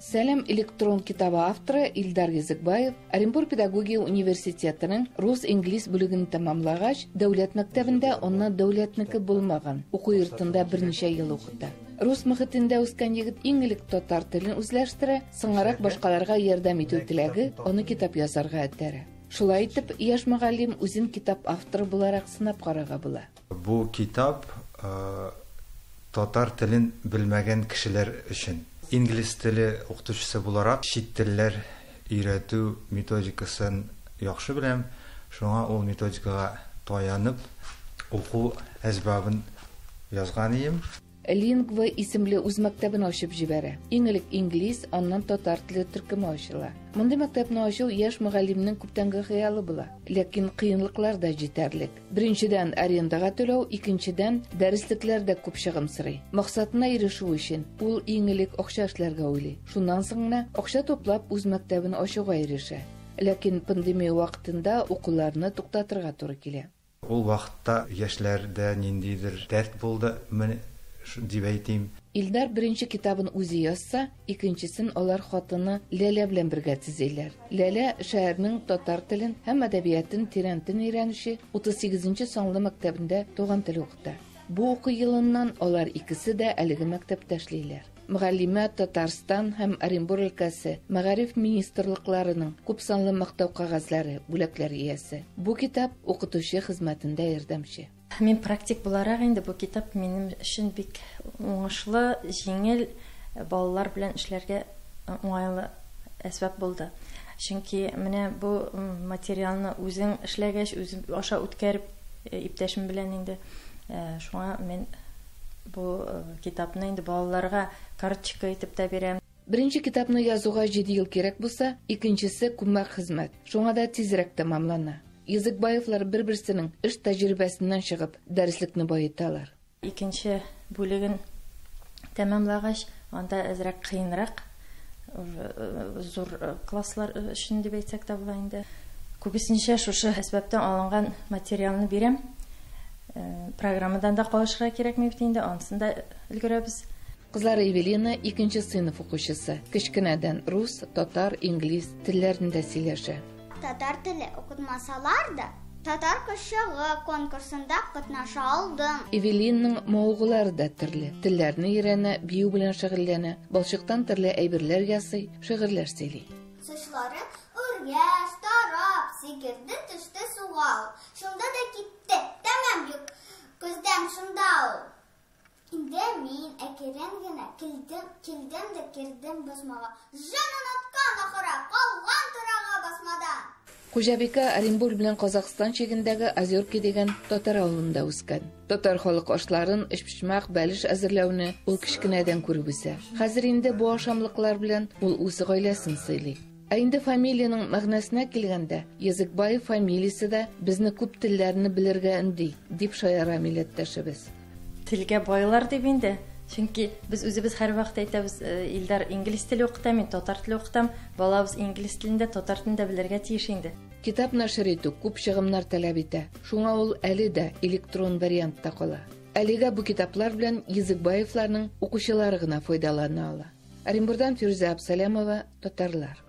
Сәлам электрон китабы авторы Илдар Языкбаев Оренбур педагогия университетының рус-инглиз бүлеген тәмамлагач, дәүләт мәктәбендә, аннан дәүләтнеке булмаган уку йортында берничә ел укыта. Рус мөхитендә үскән егет иң элек татар телен үзләштерә, соңарак башкаларга ярдәм итү теләге аны китап язарга этәрә. Шулай итеп, яшь мөгаллим үзен китап авторы буларак сынап карарга була. Бу китап татар телен белмәгән кешеләр өчен. Инглиз теле укытучысы буларак, чит телләр өйрәтү методикасын яхшы беләм. Шуңа ул методикага таянып, уку әсбабын язган ием. Лингва исемле үз мәктәбен ачып җибәрә. Иң элек инглиз, аннан татар теле төркеме ачыла. Мондый мәктәпне ачу яшь мөгаллимнең күптәнге хыялы була. Ләкин кыенлыклар да җитәрлек. Беренчедән, арендага түләү, икенчедән, дәреслекләр дә күп чыгым сорый. Максатына ирешү өчен ул иң элек акча эшләргә уйлый. Шуннан соң гына акча туплап үз мәктәбен ачуга ирешә. Ләкин пандемия вакытында укуларны туктатырга туры килә. Ул вакытта яшьләрдә ниндидер дәрт булды, менә дип әйтим. Илдар беренче китабын үзе язса, икенчесен алар хатыны Ләлә белән бергә төзиләр. Ләлә шәһәрнең татар телен һәм әдәбиятын тирәнтен өйрәнүче 38 нче санлы мәктәбендә туган тел укыта. Бу уку елыннан алар икесе дә әлеге мәктәптә эшлиләр. Мөгаллимә Татарстан һәм Оренбур өлкәсе мәгариф министрлыкларының күпсанлы мактау кәгазьләре, бүләкләр иясе. Бу китап укытучы хезмәтендә ярдәмче. Мин практик буларак инде бу китап минем өчен бик уңышлы, җиңел, балалар белән эшләргә уңайлы әсбап булды. Чөнки менә бу материалны үзең эшләгәч, үзем аша үткәреп, иптәшем белән инде, шуңа мин бу китапны инде балаларга карточка итеп тә бирәм. Беренче китапны язуга 7 ел кирәк булса, икенчесе күмәк хезмәт. Шуңа да тизрәк тәмамлана. Языкбаевлар бер-берсенең эш тәҗрибәсеннән чыгып, дәреслекне баеталар. Икенче бүлеген тәмамлагач, анда әзрәк кыенрак, уже зур класслар өчен дип әйтсәк тә була инде. Күбесенчә шушы әсбаптан алынган материалны бирәм. Программадан да калышырга кирәкми бит инде, анысын да өлгерәбез. Кызлары Эвелина икенче сыйныф укучысы. Кечкенәдән рус, татар, инглиз телләрендә сөйләшә. Татар теле укытмасалар да, татар кошчыгы конкурсында катнаша алдым. Эвелинаның мавыгулары да төрле. Телләрне өйрәнә, бию белән шөгыльләнә, балчыктан төрле әйберләр ясый, шигырьләр сөйли. Сышлары үргәч, тарап, сикерде, төште суга ул. Шунда да китте, тәмам юк, күздән шунда ул. Инде мин әкрен генә килдем, килдем дә кердем басмага. Җан оныткан ахыры, калган торага басмада. Хуҗабикә Оренбург белән Казахстан чигендәге Озерки дигән татар авылында үскән. Татар халык ашларын, өчпочмак, бәлеш әзерләүне ул кечкенәдән күреп үсә. Хәзер инде бу ашамлыклар белән ул үз гаиләсен сыйлый. Ә инде фамилиянең мәгънәсенә килгәндә, Языкбаев фамилиясе дә безне күп телләрне белергә өнди, дип шаяра милләттәшебез. Телгә байлар дип инде. Чөнки без үзебез һәрвакыт әйтәбез, Илдар инглиз теле укыта, мин татар теле укытам. Балабыз инглиз телен дә, татар телен дә белергә тиеш инде. Китап нәшер итү күп чыгымнар таләп итә. Шуңа ул әле дә электрон вариантта кала. Әлегә бу китаплар белән Языкбаевларның укучылары гына файдалана ала. Оренбурдан Фирүзә Абсалямова, Татарлар.